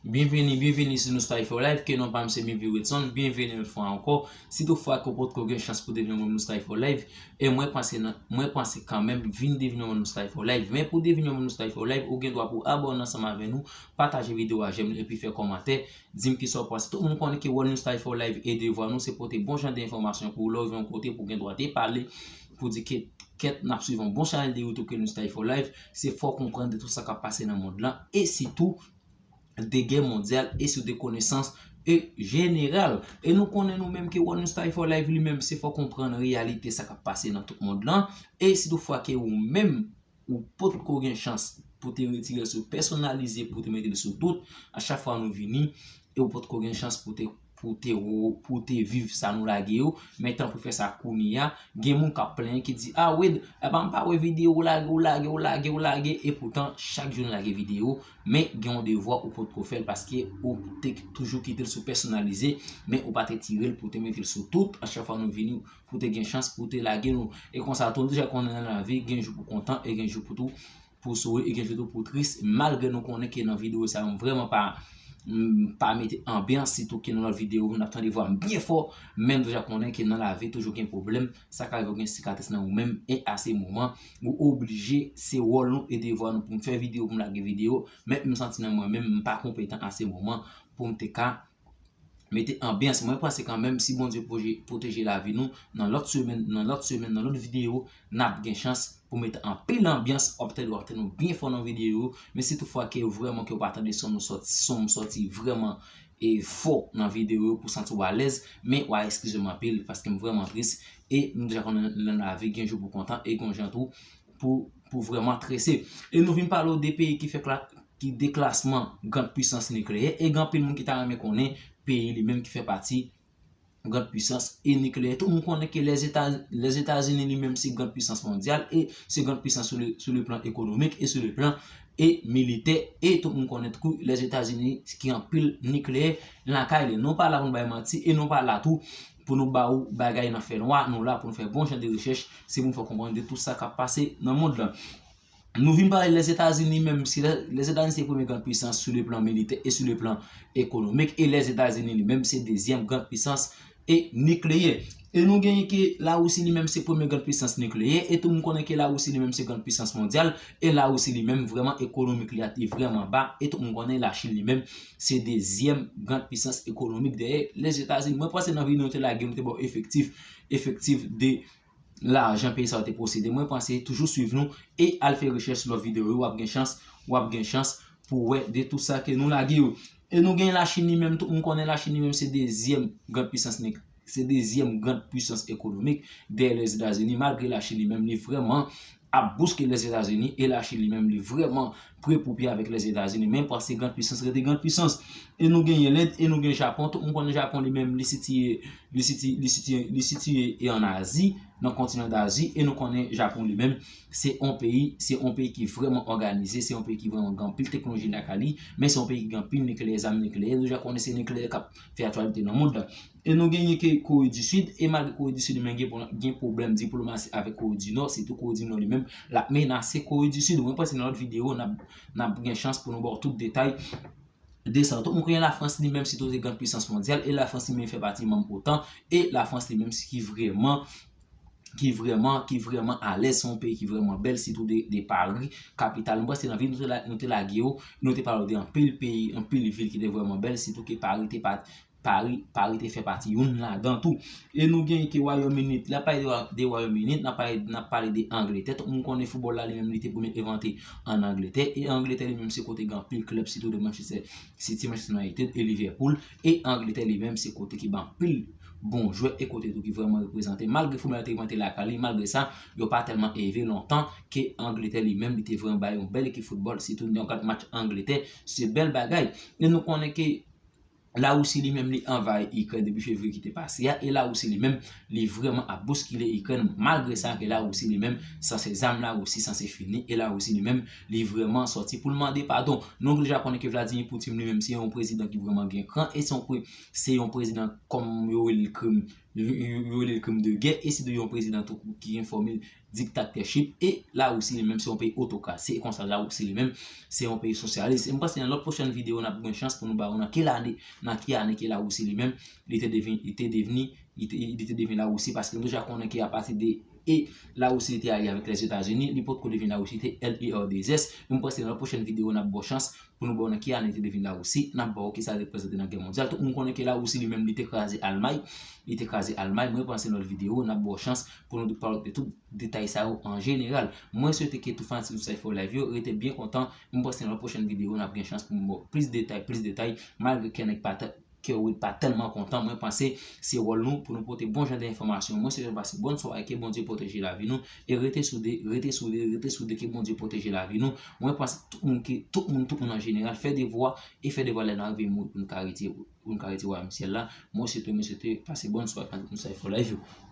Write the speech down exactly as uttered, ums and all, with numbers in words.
Byenveni, byenveni sou Noustay for Life, ke non pa m se Mivi Wilson, byenveni yon lòt fwa ankò. Si toutfwa ke w potko gen chans pou te vin yon manm Noustay for Life, e mwen panse nan, mwen panse kanmenm vin devni yon manm Noustay for Life. Men pou devni yon manm Noustay for Life, ou gen dwa pou abòne ansanm avè nou, pataje videyo a, jèm li, epi fè kòmantè, di m kisa w panse. Tout moun konnen ke wòl Noustay for Life e devwa nou se pote bon jan de enfòmasyon pou ou lè w rive yon kote pou w gen dwa de pale, pou di ke kèt n ap swiv yon bon chanèl de YouTube ke Noustay for Life, se fè w konprann de tout sa k ap pase nan mond lan, e sitou de gè mondyal e sou de konesans e jeneral. E nou konnen nou menm ke wòl Noustay for Life li menm se fè w konprann reyalite sa k ap pase nan tout mond lan. E si toutfwa ke ou menm ou potko gen chans pou te retire l sou pèsonalize, pou te mete l sou tout, a chak fwa nou vini, e ou potko gen chans pou te pou te pou te viv sa nou lage yo, men tanpri fè sa kounye a. Gen moun k ap plenyen ki di, "A Wid, apa m pa wè videyo w lage, w lage, w lage, w lage," e poutan chak jou n lage videyo, men gen yon devwa ou potko fè l paske ou te toujou kite l sou pèsonalize, men ou pa te tire l pou te mete l sou tout, a chak fwa nou vini, pou te gen chans pou te lage nou. E konsa tou, nou deja konnen nan lavi, gen jou pou kontan e gen jou pou tou pou souri e gen jou tou pou tris, malgre nou konnen ke nan videyo sa yo m vrèman pa m pa mete anbyans, sitou ke nan lòt videyo n ap tande vwa m byen fò, men nou deja konnen ke nan lavi toujou gen pwoblèm, sa ka rive w gen sikatris nan ou menm, e a se moman ou oblije, se wòl nou e devwa nou pou m fè videyo, pou m lage videyo, men m santi nan mwen menm m pa konpetan a se moman pou m te ka mete anbyans. Mwen panse kanmenm si Bondye pwoje- pwoteje lavi nou, nan lòt semèn, nan lòt semèn, nan lòt videyo, n ap gen chans pou mete anpil anbyans, w ap tande, w ap tande nou byen fò nan videyo yo, men si toutfwa ke vrèman ke w pa tande son nou sòti, son m sòti vrèman e fò nan videyo yo pou santi w alèz, men w a eskize m anpil paske m vrèman tris, e nou deja konnen nan lavi gen jou pou kontan e gen jan tou pou pou vrèman trese. E nou vin pale w de peyi ki fè kla- ki deklasman grann pwisans nikleyè, e gen anpil moun ki ta renmen konnen peyi li menm ki fè pati grann pwisans e nikleyè. Tout moun konnen ke Lèzetazini li menm se grann pwisans mondyal e se grann pwisans sou le, sou le plan ekonomik e sou le plan e militè. E tout moun konnen tou Lèzetazini ki anpil nikleyè lakay li. Nou pa la pou nou bay manti e nou pa la tou pou nou ba ou bagay nan fènwa. Nou la pou nou fè bon jan de rechèch, se pou nou fè w konprann de tout sa k ap pase nan mond lan. Nou vin pale Lèzetazini menm, si Lèzetazini se premye grann pwisans sou le plan militè e sou le plan ekonomik, e Lèzetazini li menm se dezyèm grann pwisans e nikleyè. E nou genyen ke Larisi li menm se premye grann pwisans nikleyè, e tout moun konnen ke Larisi li menm se grann pwisans mondyal, e Larisi li menm vrèman ekonomik li a li vrèman ba, e tout moun konnen Lachin li menm se dezyèm grann pwisans ekonomik dèyè Lèzetazini. Mwen panse nan videyo nou te lage, nou te ba w efektif, efektif de lajan peyi sa yo te posede. Mwen panse toujou swiv nou e al fè rechèch sou lòt videyo yo, w ap gen chans, w ap gen chans pou wè de tout sa ke nou lage yo. E nou gen Lachin li menm, tout moun konnen Lachin li menm se dezyèm grann pwisans nik- se dezyèm grann pwisans ekonomik dèyè Lèzetazini, malgre Lachin li menm li vrèman ap bouske Lèzetazini, e Lachin li menm li vrèman pre pou pye avèk Lèzetazini, men paske grann pwisans rete grann pwisans. E nou genyen Lend, e nou gen Japon. Tout moun konnen Japon li menm li sitiye, li siti- li sitiye, li sitiye e an Azi, nan kontinan Dazi, e nou konnen Japon li menm se yon peyi, se yon peyi ki vrèman òganize, se yon peyi ki vrèman gen anpil teknoloji lakay li, men se yon peyi ki gen anpil nikleyè, zam nikleyè. Nou deja konnen se nikleyè k ap fè aktyalite nan mond lan. E nou genyen ke Kore di Sid, e malgre Kore di Sid li menm gen pwoblèm, gen pwoblèm diplomasi avèk Kore di Nò, sitou Kore di Nò li menm l ap menase Kore di Sid. Mwen panse nan lòt videyo n ap, n ap gen chans pou nou ba w tout detay de sa. Tout moun konnen Lafrans li menm sitou se grann pwisans mondyal, e Lafrans li menm fè pati manm OTAN, e Lafrans li menm ki vrèman ki vrèman, ki vrèman alèz, se yon peyi ki vrèman bèl, sitou de, de Pari, kapital. Mwen panse nan videyo nou te la- nou te lage yo, nou te pale de anpil peyi, anpil vil ki te vrèman bèl, sitou ke Pari te pa- Pari, Pari te fè pati youn ladan tou. E nou genyen ke Wayòm Ini, n ap pale de, de Wayòm Ini, n ap pale, n ap pale de Angletè. Tout moun konnen foutbòl la li menm li te premye envante ann Angletè. E Angletè li menm se kote gen anpil klèb, sitou de Manchester City, Manchester United e Liverpool. E Angletè li menm se kote ki gen anpil bon jwè e kote tou ki vrèman reprezante. Malgre foutbòl la te envante lakay li, malgre sa, yo pa tèlman elve lontan ke Angletè li menm li te vrèman bay yon bèl ekip foutbòl, sitou nan kad match Angletè, se bèl bagay. E nou konnen ke Larisi li menm li anvayi Ikrèn depi fevriye ki te pase a, e Larisi li menm li vrèman ap bouskile Ikrèn, malgre sa ke Larisi li menm sanse zam Larisi sanse fini, e Larisi li menm li vrèman sòti pou l mande padon. Nou deja konnen ke Vladimir Putin li menm se yon prezidan ki vrèman gen kran, e se yon pre- se yon prezidan kòm yo rele l krim- Yo rele l krim de gè, e se de yon prezidan tou ki gen fòmil diktatèchip, e Larisi li menm se yon peyi otokrat. Se konsa Larisi li menm se yon peyi sosyalis. E m panse nan lòt pwochèn videyo n ap gen chans pou nou ba w nan ki lane, nan ki ane ke Larisi li menm li te devni, li te devni, li te, li te devni Larisi, paske nou deja konnen ke apati de e Larisi li te alye avèk Lèzetazini, li potko devni Larisi, te L E R D S. M panse nan lòt pwochèn videyo n ap ba w chans pou nou ba w nan ki ane li te devni Larisi, n ap ba w kisa l reprezante nan gè mondyal. Tout moun konnen ke Larisi li menm li te kraze Almay, li te kraze Almay. Mwen panse nan lòt videyo n ap ba w chans pou nou pale de tout detay sa yo an jeneral. Mwen swete ke tout fanatik Lucifer Live yo rete byen kontan. M panse nan lòt pwochèn videyo n ap gen chans pou m ba w plis detay, plis detay, malgre ke nèg pa t kè w pa tèlman kontan, mwen panse se wòl nou pou nou pote bon jan de enfòmasyon. Mwen swete pase bòn sware, ke Bondye pwoteje lavi nou, e rete soude, rete soude, rete soude, ke Bondye pwoteje lavi nou. Mwen panse tout moun ki, tout moun, tout moun an jeneral, fè devwa, e fè devwa lè n a rive mouri pou n ka rete, pou n ka rete wayòm syèl la. Mwen swete, mwen swete pase bòn sware, fanatik Lucifer Live yo.